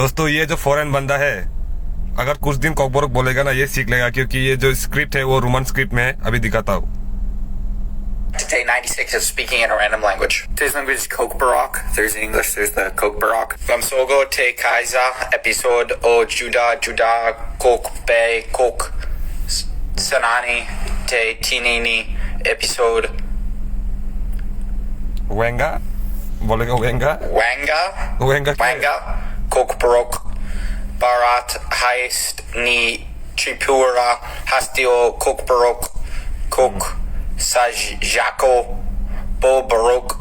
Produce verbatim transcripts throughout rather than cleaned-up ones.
दोस्तों, ये जो फॉरेन बंदा है, अगर कुछ दिन कॉकबोरोक बोलेगा ना, ये सीख लेगा, क्योंकि ये जो स्क्रिप्ट है, वो रोमन स्क्रिप्ट में है। अभी दिखाता हूँ। Today, ninety-six is speaking in a random language. Today's language is Kokborok. There's English, there's the Kokborok. Lamsogo te Kaiza, episode o Juda Juda Kok Be Kok S- Sanani te Tinini, episode Wenga? बोलेगा Venga? Wanga. Venga क्या है? Wanga. Kokborok. Barat Heist ni Tripura Hastio Kokborok Kok Sajako Bo Borok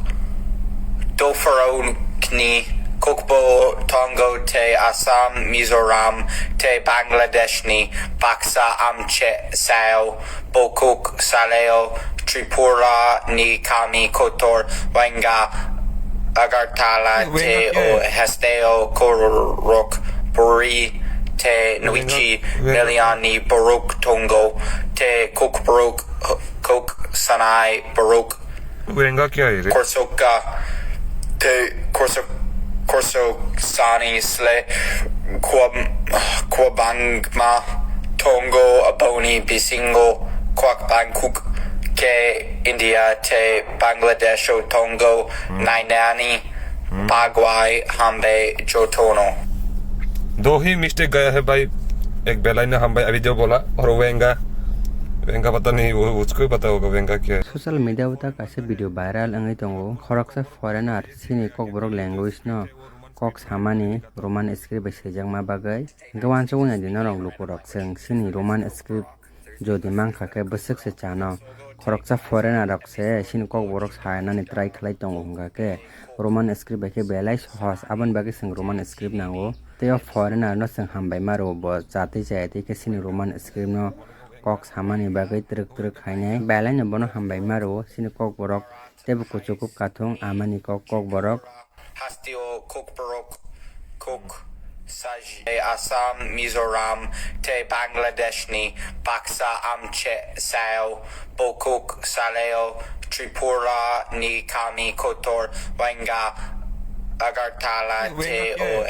Dofaro ni Kokbo Tongo te Assam Mizoram te Bangladesh ni Baksa Amche Sao Bokuk Saleo Tripura ni Kami Kotor Wenga Agartala te Wenga ke? O Hasteo Korok Puri te Nuichi Wenga, Wenga. Meliani Baruk Tongo te Kuk Baruk Kuk Sanai Baruk Wenga kya hai re? Korsoka te Korsok Korsok Sani Sle Kwab Kwabangma Tongo Aboni Bisingo Kwak Bangkuk ke India te Bangladesh o Tongo Nainani Pagwai Hambe Jotono. दो ही मिस्टेक गया है भाई, एक बेलाई ना हम भाई अभी जो बोला और वेंगा वेंगा पता नहीं वो उसको ही पता होगा वेंगा क्या है। Social media o ta kaisa video viral wngwi tongo. Khoroksa foreigner chini Kokborok language no kok samani Roman script bai swijakma bagwi. Hwnkhe uansukgwi naidi norok lukurok, chwng chini Roman script jodi mankha khe bwswk se chano. Khoroksa foreigner rok se chini Kokborok sanani try khlai tongo hwnkha khe Roman script bai khe belai sohoj, aboni bagwi chwng Roman script nango. Tei o foreigner no chwng hambai ma rwo, bo chatwi chaya twi khe chini Roman script no kok samani bagwi twrwk twrwk khainai. Belai no bono hambai ma rwo chini Kokborok, tei bo kuchuk kuk kathung amani kok Kokborok. Hasteo Kokborok Kok Saji Assam Mizoram te Bangladesh ni Baksa Amche Sao Bokuk Saleo Tripura ni Kami Kotor Wenga Agartala te O